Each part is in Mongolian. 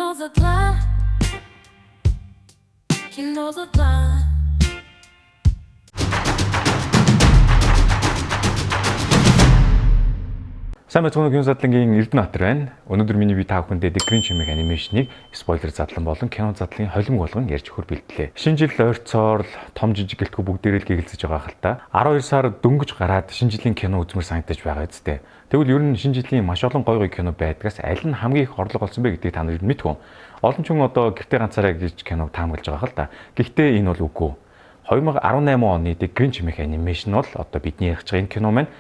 Кино задлаа. Кино задлаа. Сайн байцгаана уу, Кино задлангийн Эрдэнэ Баатар байна. Өнөөдөр миний би та бүхэндээ The Grinch хэмээх animation ыг spoiler задлан болон кино задлын холимог болгон ярьж өгөхөөр бэлтлээ. Шинэ жил ойрцоор л том жижиг гэлтгүй бүгдээрээ л гэгэлзэж байгаа хэл та. 12 сар дөнгөж гараад шинэ жилийн кино үзмээр санагдаж байгаа үстэй. Тэгвэл ер нь шинэ жилийн маш олон гоё гоё кино байдгаас аль нь хамгийн их орлого олсон бэ гэдгийг та нар мэдэх үү? Олон ч хүн одоо гэртээ ганцаараа гэж киног таамаглаж байгаа хэл та. Гэхдээ энэ бол үгүй. 2018 оны The Grinch хэмээх animation бол одоо бидний ярих байгаа энэ кино маань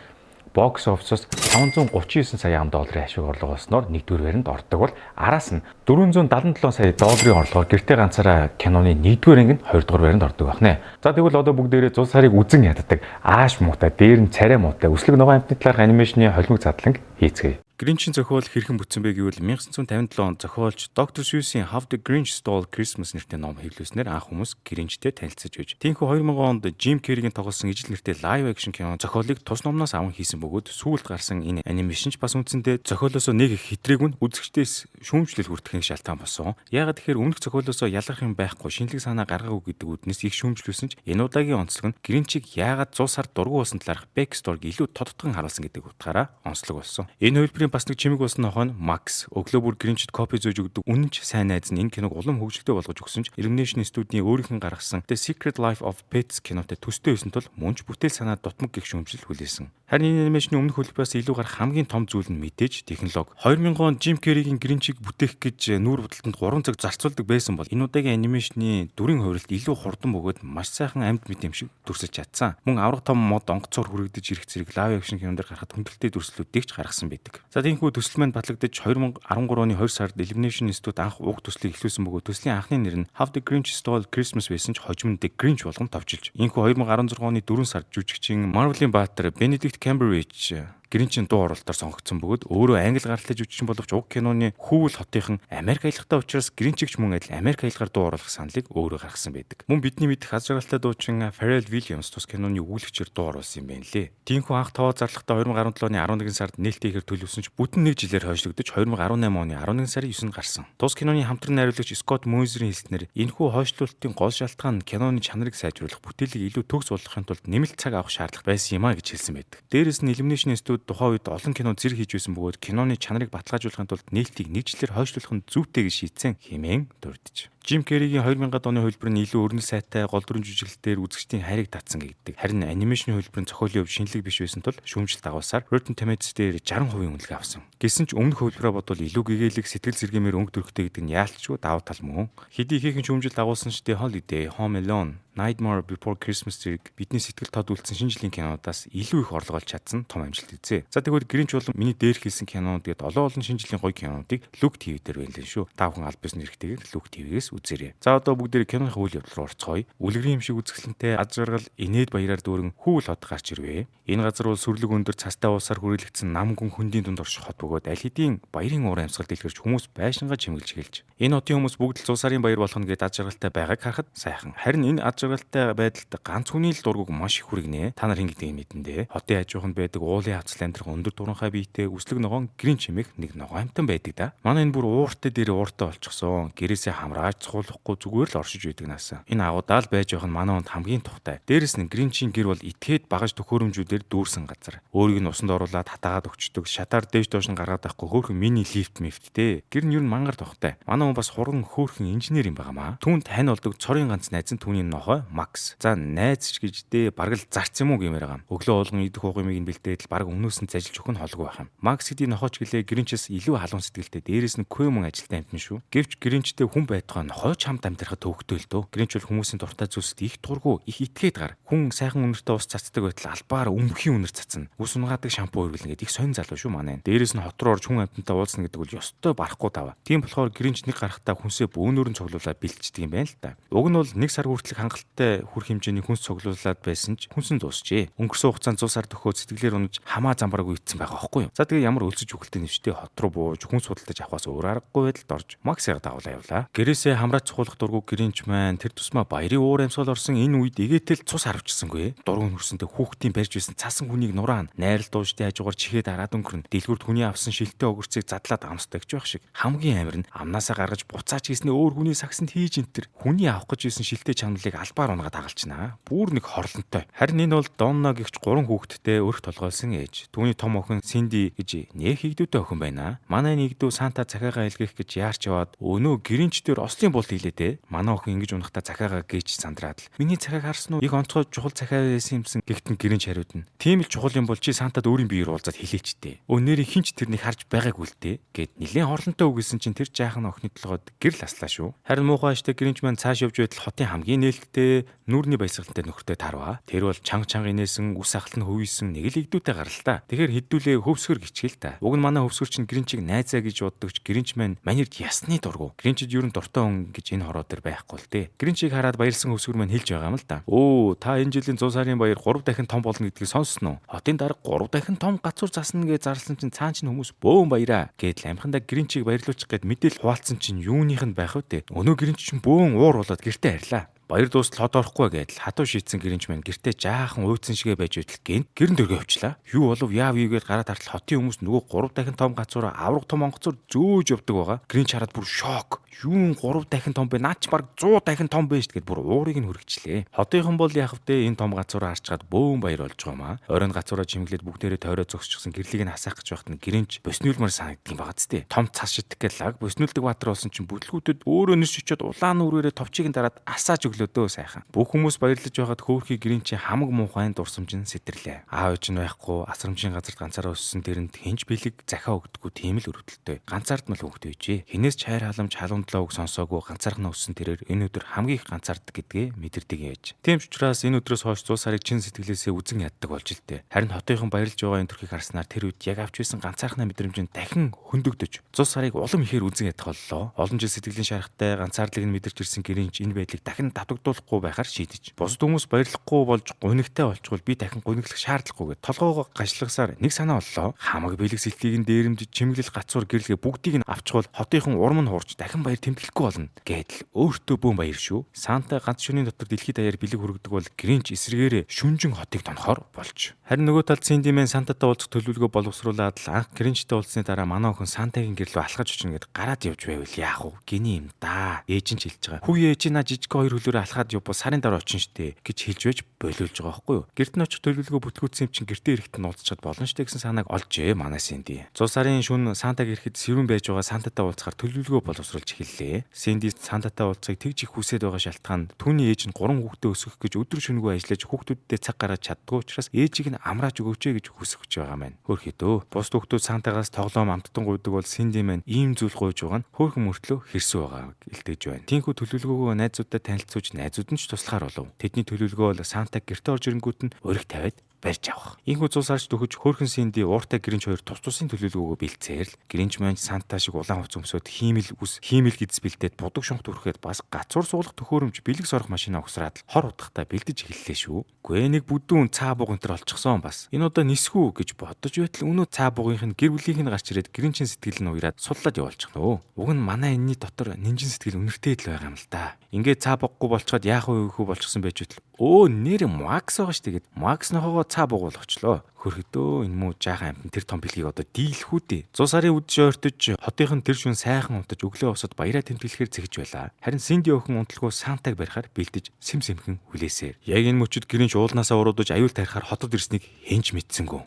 box office-оос 539 сая ам долларын ашиг орлого олсноор нэгдүгээр байранд ордог бол араас нь 477 сая долларын орлогоор гэртээ ганцаараа киноны нэгдүгээр анги нь хоёрдугаар байранд ордог байна. За, тэгвэл одоо бүгдээрээ зул сарыг үзэн яддаг ааш муутай, дээр нь царай муутай өслөг ногоон амьтны талаарх animation ы холимог задланг хийцгээе. Grinch-ийн зохиол хэрхэн бүтсэн бэ гэвэл 1957 онд зохиолч Dr. Seuss-ийн How the Grinch Stole Christmas нэртэй ном хэвлүүлснээр анх хүмүүс Grinch-тэй танилцаж байж. Тиймээс 2000 онд Jim Carrey-гийн тоглосон ижил нэртэй live action кино зохиолыг тус номноос аван хийсэн бөгөөд сүүлд гарсан энэ animation ч бас үндсэндээ зохиолоосоо нэг их хэтрээгүй нь үзэгчдээс шүүмжлэл хүртэхийн шалтгаан болсон. Яагаад тэгэхээр өмнөх зохиолоосоо ялгарх юм байхгүй, шинэлэг санаа гаргаагүй гэдэг үүднээс их шүүмжлүүлсэн ч энэ удаагийн онцлог нь Grinch-ийг яагаад зул сар дургүй болсон талаарх backstory-г илүү тодотгон харуулсан гэдэг утгаараа онцлог болсон. Энэ хувилбарын бас нэг чимэг болсон нохой нь Max. Өглөө бүр Grinch-д кофе зөөж өгдөг үнэн ч сайн найз нь энэ киног улам хөгжилтэй болгож өгсөн ч Illumination студийн өөрийнх нь гаргасан The Secret Life of Pets кинотой төстэй байсан тул мөн ч бүтээл санаа дутмаг гэх шүүмжил хүлээсэн. Харин энэ animation ы өмнөх хувилбараас илүү гарах хамгийн том зүйл нь мэдээж технологи. 2000 онд Jim Carrey-гийн Grinch-ийг бүтээх гэж нүүр будалтанд 3 цаг зарцуулдаг байсан бол энэ удаагийн animation ы дүрийн хувиралт илүү хурдан бөгөөд маш сайхан амьд мэт юм шиг дүрсэлж чадсан. Мөн аварга том мод онгоцоор хүрэгдэж ирэх зэрэг live action кинон дээр гарахад хүндрэлтэй дүрслэлүүдийг ч гаргасан байдаг. За, тиймээс төсөл маань батлагдаж 2013 оны 2 сард Illumination Studio анх уг төслийг эхлүүлсэн бөгөөд төслийн анхны нэр нь How the Grinch Stole Christmas байсан ч хожим нь The Grinch болгон товчилж. Ийнхүү 2016 оны 4 сард жүжигчин Marvel-ийн баатар Benedict Cumberbatch Grinch-ийн дуу оруулалтаар сонгогдсон бөгөөд өөрөө англи гаралтай жүжигчин боловч уг киноны Whoville хотынхан Америк аялгатай учраас Grinch-ийг ч мөн адил Америк аялгаар дуу оруулах саналыг өөрөө гаргасан байдаг. Мөн бидний мэдэх аз жаргалтай дуучин Pharrell Williams тус киноны өгүүлэгчээр дуу оруулсан юм байна лээ. Тиймээс анх таваа зарлахдаа 2017 оны 11 сард нээлттэй ихээр төлөвлөсөн ч бүтэн нэг жилээр хойшлогдож 2018 оны 11 сарын 9-нд гарсан. Тус киноны хамтран найруулагч Scott Mosier-ийн хэлснээр энэхүү хойшлуулалтын гол шалтгаан нь киноны чанарыг сайжруулах, бүтээлийг илүү төгс болгохын тулд нэмэлт цаг авах шаардлага байсан юм а гэж хэлсэн байдаг. Дээрээс нь Illumination Studio тухайн үед олон кино зэрэг хийж байсан бөгөөд киноны чанарыг баталгаажуулахын тулд нээлтийг нэг жилээр хойшлуулах нь зүйтэй гэж шийдсэн хэмээн дурдж. Jim Carrey-гийн 2000-ад оны хувилбар нь илүү өрнөл сайтай гол дүрийн жүжиглэлтээр үзэгчдийн хайрыг татсан гэдэг. Харин animation хувилбар нь зохиолын хувьд шинэлэг биш байсан тул шүүмжлэлт дагуулсаар Rotten Tomatoes дээр 60% үнэлгээ авсан. Гэсэн ч өмнөх хувилбараа бодвол илүү гэгээлэг, сэтгэл сэргээмээр өнгө төрхтэй гэдэг нь яалтчгүй давуу тал мөн. Хэдий ихээхэн шүүмжлэлт дагуулсан ч The Holiday, Home Alone, Nightmare Before Christmas зэрэг бидний сэтгэл тод үлдсэн шинэ жилийн кинонуудаас илүү их орлого олж чадсан том амжилт үзээ. За, тэгвэл Grinch болон миний дээрх хэлсэн кинонууд гээд олон олон шинэ жилийн гоё кинонуудыг Look TV дээр байлаа шүү. Та бүхэн аль биесны эрхтэйгээр Look TV-гээс үзээрэй. За, одоо бүгдээрээ киноны үйл явдал руу орцгоё. Үлгэрийн юм шиг үзэсгэлэнтэй, аз жаргал, инээд баяраар дүүрэн Whoville хот гарч ирвэ. Энэ газар бол сүрлэг өндөр цастай уулсаар хүрээлэгдсэн нам гүн хөндийн дунд орших хот бөгөөд аль хэдийн баярын уур амьсгал дэлгэрч хүмүүс байшингаа чимэглэж эхэлж. Энэ хотын хүмүүс бүгд л зул сарын баяр болох нь гээд аз жаргалтай байгааг харахад сайхан. Харин энэ аз жаргалтай байдалд ганц хүний л дургүйг маш их хүргэнэ. Та нар хэн гэдгийг мэднэ дээ. Хотын хажууханд байдаг уулын хавцал амьдрах өндөр туранхай биетэй өслөг ногоон Grinch хэмээх нэг ногоон амьтан байдаг да. Манай энэ бүр ууртай дээр ууртай болчихсон. Гэрээсээ хамрааж цуулахгүй зүгээр л оршиж байдаг наасан. Энэ агуудаа л байж явах нь манай хүнд хамгийн тухтай. Дээрэс нь Grinch-ийн гэр бол этгээд багаж төхөөрөмжүүдээр дүүрсэн газар. Өөрийг нь усанд оруулаад хатаагаад өгчдөг. Шатаар дээш доош нь гаргаад авахгүй хөөрхөн мини лифт мифттэй. Гэр нь ер нь мангар тухтай. Манай хүн бас хурган хөөрхөн инженер юм байгаамаа. Түүнд хань болдог цорын ганц найз нь түүний нохой Макс. За, найз ч гэж дээ, бараг л зарц юм уу гэмээр байгаа юм. Өглөө болгон идэх уух юмыг нь бэлдээд л бараг өмнөөс нь зажилж өгөх нь холгүй байх юм. Макс гэдгийг нохойч гэлээ Grinch-с илүү халуун сэтгэлтэй, дээрээс нь көө мөн ажилтан амьтан шүү. Гэвч Grinch-тэй хүн байтугай нохойч хамт амьдрахад төвөгтэй л дөө. Grinch бол хүмүүсийн дуртай зүйлсэд их дургүй, их итгээд гар. Хүн сайхан үнэртэй ус цацдаг байтал албаар өмгөхийн үнэр цацна. Үс унгаадаг шампу хэрэглэнэ гэдэг их сонин залуу шүү манай. Дээрээс нь хот руу орж хүн амьтантай уулзна гэдэг бол ёстой барахгүй таваа. Тийм болохоор Grinch нэг гарахтаа хүнсээ бөөнөр нь цуглуулаад бэлтждэг юм байна л та. Уг нь бол нэг сар хүртэлх хангалттай хүрх хэмжээний хүнс цуглуулад байсан ч хүнс нь дуусжээ. Өнгөрсөн хугацаанд 100 сар төхөө сэтгэлээр унаж хамаа замбараагүй итсэн байгаа байхгүй юу? За, тэгээ ямар өлсөж үхэлтэй нэвчтэй хот руу бууж хүнс худалдаж авахаас өөр аргагүй байдалд орж Максыг дагуулаа явлаа. Гэрээсээ хамраач цухуулах дургүй Гринч маань тэр тусмаа баярын уур амьсгал орсон энэ үед эгээтэл цус харавчихсангүй. Дургуун хөрсөнтэй хүүхдийн барьж байсан цасан хүнийг нураана. Найрал дууждын хажуугаар чихээд араад өнгөрнө. Дэлгүрт хүний авсан шилтэй огурцыг задлаад амсдаг ч байх шиг. Хамгийн амар нь амнаасаа гаргаж буцаач хийснээ өөр хүний сагсанд хийж энтер. Хүний авах гэж байсан шилтэй чаналыг албаар унгаад дагалчнаа. Бүр нэг хорлонтой. Харин энэ бол Донно гихч 3 хүүхэдтэй өрх толгойлсон ээж. Түүний том охин Синди гэж нэх игдүүтэй охин байна. Манай нэгдүү Санта захиагаа илгээх гэж яарч яваад өнөө Гринч дээр ослын болт хийлээ те. Манай охин ингэж унахтаа захиагаа гэж сандраад л. Миний захиаг харсан уу? Их онцгой чухал захиа байсан юмсан гэгтэн Гринч хариудна. Тийм л чухал юм бол чи Сантад өөрийн биеэр уулзаад хэлээч те. Өө нэрийн хинч тэрнийг харж байгаагүй л те. Гэд нилээн хорлонтой үгэлсэн чинь тэр жаахан охины толгойд гэрэл аслаа шүү. Харин муухай аштай Гринч маань цааш явж байтал хотын хамгийн нээлттэй нүүрний баясгалантай нөхөртэй тарваа. Тэр бол чанга чанга инээсэн ус ахалт нь хөвийсэн нэг л игдүүтэй гарал та. Тэгэхээр хэдүүлээ хөвсгөр гिचгээл та. Уг нь манай хөвсгөр чинь Гринчийг найзаа гэж боддогч Гринч маань манерд ясны дургу. Гринчид ер нь дуртай хүн гэж энэ хороо дээр байхгүй л дээ. Гринчийг хараад баярлсан хөвсгөр маань хэлж байгаа юм л да. Өө та энэ жилийн 100 сарын баяр 3 дахин том болно гэдгийг сонссон уу? Хотын дарга 3 дахин том гацуур засна гэж зарласан чинь цаан чинь хүмүүс бөөн баяраа гэдэл амхандаа Гринчийг баярлуулчих гээд мэдээлэл хуваалцсан чинь юуных нь байх вэ те? Өнөө Гринч чинь бөөн уур болоод гэртээ харьлаа. Баяр дуустал хот орохгүй гэдэл хатуу шийдсэн Гринч маань гэртээ жаахан уйдсан шигэ байж байтал гинт гэрэн дөргөө явчлаа. Юу болов яав ийгээд гараад хартал хотын хүмүүс нөгөө 3 дахин том гацуураа авраг том онгоцоор зөөж явдаг байгаа. Гринч хараад бүр шок. Юун 3 дахин том бэ? Наад чи баг 100 дахин том бэ шүү гэд бүр уурыг нь хөргөчлээ. Хотынхан бол яах вэ? Энэ том гацуураа харчгаад бөөн баяр болж байгаа юм аа. Оройн гацуураа чимглээд бүгдээрээ тойроо зогсчихсон гэрлийг нь хасаах гэж байхад нь Гринч боснуулмаар санагддаг юм байгаа зү. Том цас шидэх гээд лаг боснуулдаг баатар болсон чинь бүтлгүүтэд өөрөө нэрс очиод улаан нүрээрээ товчийг нь дараад асааж өглөөдөө сайхан. Бүх хүмүүс баярлаж байхад хөөхий Гринчийн хамаг муухайн дурсамж нь сэтэрлээ. Аав ээж нь байхгүй, асрамжийн газарт ганцаараа өссөн тэрэнд хинч бэлэг захиа өгдөггүй тийм л өрөвдөлтөй. Ганцаардмал хүүхэд байжээ. Хинээс ч хайр халамж халуун долоо үг сонсоогүй ганцаархнаа өссөн тэрээр энэ өдөр хамгийн их ганцаарддаг гэдгээ мэдэрдэг ээж. Тийм ч учраас энэ өдрөөс хойш 100 сарыг чин сэтгэлээсээ үзен яддаг болж л дээ. Харин хотынхон баярлж байгаа энэ төрхийг харснаар тэр үед яг авч байсан ганцаархнаа мэдрэмж нь дахин хөндөгдөж 100 сарыг улам ихээр үзен ядах боллоо. Олон жил сэтгэлийн шарахтай ганцаардлыг нь мэдэрч ирсэн Гринч энэ байдлыг дахин давтагдуулахгүй байхаар шийдэж. Бусад хүмүүс баярлахгүй болж гунигтай болчвол би дахин гуниглах шаардлагагүй гэд толгоогоо гашлагсаар нэг санаа оллоо. Хамаг бэлэг сэлтийг нь дээрэмдэж чимэглэл гацуур гэрлэгээ бүгдийг нь авчвал хотынхон урам нь хуурч дахин баяр тэмдэглэхгүй болно гэдэл өөртөө бөөн баяр шүү. Санта ганц шөнийн дотор дэлхийд даяар бэлэг хүргэдэг бол Гринч эсрэгээрээ шүнжин хотыг тонохоор болж. Харин нөгөө талд Синди мэн Сантатай уулзах төлөвлөгөө боловсруулад л анх Гринчтэй уулзсны дараа манай охин Сантагийн гэр лүү алхаж очино гэд гараад явж байвал яах вэ? Гиний юм да. Ээж нь ч хэлж байгаа. Хүүе чи наа жижиг хоёр хөлөөрөө алхаад явбал сарын дараа очино штэ гэж хэлж байж болиулж байгаа байхгүй юу? Гэрт нь очих төлөвлөгөө бүтгүүцсэн юм чинь гэртээ ирэхэд нь уулзчихад болно штэ гэсэн санааг олжээ манай Синди. 100 сарын шөнө Сантаг ирэхэд сэрүүн байж байгаа Сантатай уулзахаар төлөвлөгөө боловсруулж эхэллээ. Синди Сантатай уулзахыг тэгж их хүсээд байгаа шалтгаан түүний ээж нь 3 хүүхдээ өсгөх гэж өдөр шөнөгүй ажиллаж хүүхдүүдтэй цаг гаргаж чаддгүй учраас ээжийг нь амрааж өгөөч гэж хүсэж байгаа маань. Хөөрхөдөө. Бус хүүхдүүд Сантагаас тоглоом амттан гуйдаг бол Синди маань ийм зүйл гуйж байгаа нь хөөрхөн мөртлөө хэрсүү байгаа илтгэж байна. Тинхүү төлөвлөгөөгөө найзуудтай танилцуулж найзууд нь ч туслахаар болов. Тэдний төлөвлөгөө бол Санта гэртээ орж ирэнгүүт нь уриг тавиад барьж авах. Ийхүү 100 сарч дөхөж хөөрхөн Синди ууртай Гринч хоёр тус тусын төлөвлөгөөгөө бэлцээр л Гринч маань Санта шиг улаан хувцас өмсөөд хиймэл үс хиймэл гидс бэлдээд будаг шунх түрхэхэд бас гацуур суулгах төхөөрөмж бэлэг сорох машина угсраад л хор утгатай бэлдэж эхэллээ шүү. Гүй нэг бүдүүн цаа буг энэ төр олчихсон бас. Энэ удаа нисхүү гэж бодож байтал өнөө цаа бугынх нь гэр бүлийнх нь гарч ирээд Гринчийн сэтгэл нь уяраад суллаад явуулчихна өө. Уг нь манай энэний дотор нинжин сэтгэл үнэртэй л байгаа юм л да. Ингээд цаа буггүй болцоход яах вэ хүү болчихсон байж байтал өө нэр Макс байгаа шүү дээ. Макс нохогоо цаа бугуул очлоо. Хөрхөдөө энэ муу жаахан амтан тэр том бэлгийг одоо дийлэх үү дээ. 100 сарын үдши ойртож хотынхон тэр шүн сайхан унтаж өглөө босоод баяраа тэмдэглэхээр зэгж байлаа. Харин Синди охин унталгүй Сантаг барихаар бэлдэж сэм сэмхэн хүлээсээр. Яг энэ мөчид Гринч уулнаасаа уруудаж аюул тарихаар хотод ирснийг хэн ч мэдсэнгүү.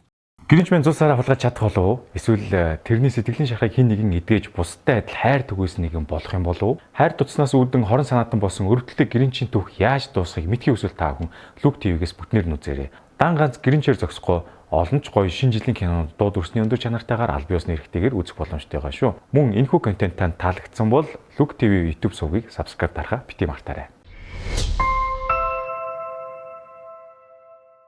Гринч маань 100 сараа хулгайж чадах болов уу? Эсвэл тэрний сэтгэлийн шарахыг хэн нэгэн эдгэж бусдад адил хайр түгээсэн нэгэн болох юм болов уу? Хайр дутснаас үүдэн хорон санаатан болсон өрөвдөлтэй Гринчийн түүх яаж дуусахыг мэдхий хүсвэл та бүхэн Лүк ТV-гээс бүтнээр нь үзээрэй. Дан ганц Гринчээр зогсохгүй олон ч гоё шинэ жилийн кинонд дуу дүрсний өндөр чанартайгаар аль биесны эрхтэйгээр үзэх боломжтой байгаа шүү. Мөн энэхүү контент танд таалагдсан бол Лүк ТV YouTube сувгийг subscribe дарахаа бити мартаарай.